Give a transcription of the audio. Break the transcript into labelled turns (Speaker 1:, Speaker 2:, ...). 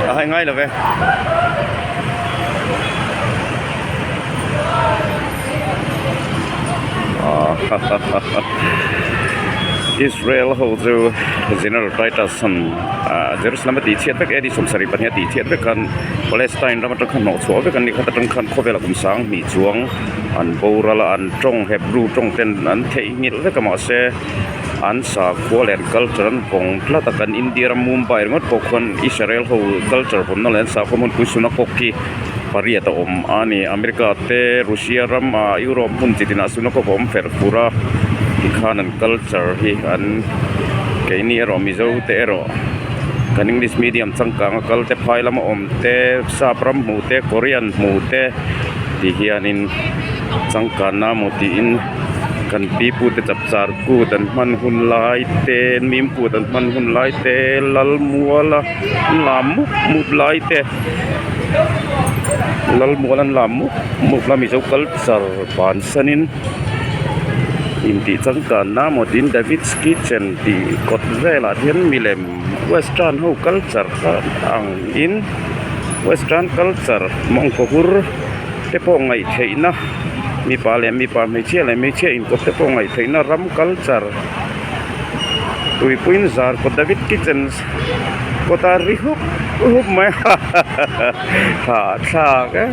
Speaker 1: A hai ngai lo ve. Israel ho chu General Titus an Jerusalem a tih chhiat vek AD 72 a tih chhiat vek khan Palestine ram atang khan hnawh chhuah vek an ni khat atang khan khawvela kum sang hnih chuang an boral a an tawng Hebrew tawng ten an theihnghilh vek a mahse an sakhua leh an culture an vawng tlat a kan India ram Mumbai ringawt pawh khuan Israel ho culture vawnna leh an sakhua hmunpui synagogue hi pariat a awm a ni America te Russia ram ah Europe hmun chi tinah synagogue a awm fer fur a tikhan an culture hi an keini erawh Mizo te erawh kan English medium changkang a kal te phai lama awm te sap ram hmuh te Korean hmuh te ti hianin changkanna maw tiin kan pipu te chapchar kut an hman hun lai te mim kut an hman hun lai te lal muala an lam mup mup lai te lal mual an lam mup mup la mizo culture bansanin intih changkanna maw tiin david's kitchen tih kawt velah hian milem western ho culture kha ang in western culture mawngkaw hur te pawh ngaih theihna mipa leh mipa hmeichhia leh hmeichhia inkawp te pawh ngaih theihna ram culture tuipuiin zar kawt david kitchen kawta ri hup hup mai a hahthlak e.